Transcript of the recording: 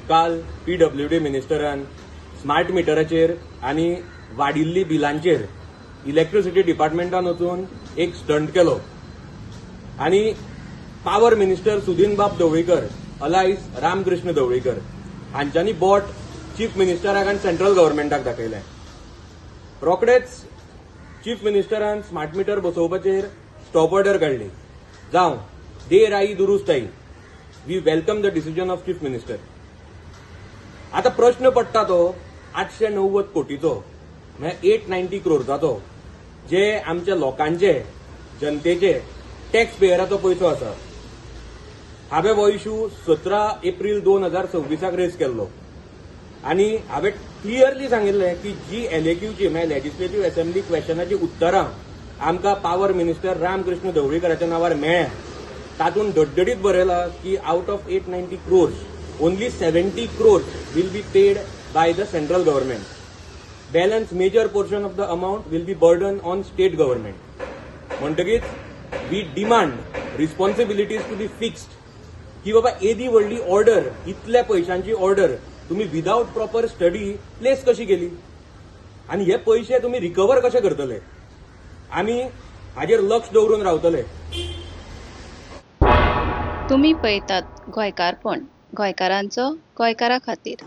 काल PWD मिनिस्टरान smart मिटराचेर आनी वाडिल्ली बिलांचेर इलेक्ट्रिसिटी डिपार्टमेंटान वचून एक स्टंट केलो आनी पावर मिनिस्टर सुदीन बाब ढवळीकर अलायस रामकृष्ण ढवळीकर हांच्यांनी बोट चीफ मिनिस्टराक आनी सेंट्रल गव्हर्मेंटाक दाखयलें. रोखडेच चीफ मिनिस्टरान स्मार्ट मिटर बसोवपाचेर स्टॉप ऑर्डर काडली. जावं, देर आई दुरुस्त आई. We welcome the decision of Chief Minister. आता प्रश्न पडटा तो 890 कोटीचो, म्हळ्यार 890 क्रोर्साचो, जे आमच्या लोकांचे, जनतेचे, टॅक्स पेयराचो पयसो आसा. हांवें हो इशू 17 एप्रील 2026 रेज केल्लो आनी हांवें क्लियरली सांगिल्लें की जी एलएक्यूची, म्हळ्यार लेजिस्लेटीव असेंब्ली क्वेश्चनाची उत्तरां आमकां पावर मिनिस्टर रामकृष्ण ढवळीकराच्या नांवार मेळ्ळ्या, तातूंत धडधडीत बरयलां की out of 890 crores, only 70 crores will be paid by the central government. Balance major portion of the amount will be burden on state government. म्हणटकीच we demand responsibilities to be fixed की बाबा, एदी व्हडली ऑर्डर, इतल्या पयशांची order तुम्ही without proper study place कशी केली आनी हे पयशे तुमी रिकवर कशे करतले? आमी हाजेर लक्ष दवरून रावतले. तुमी पळयतात गोंयकारपण, गोंयकारांचो, गोंयकारा खातीर.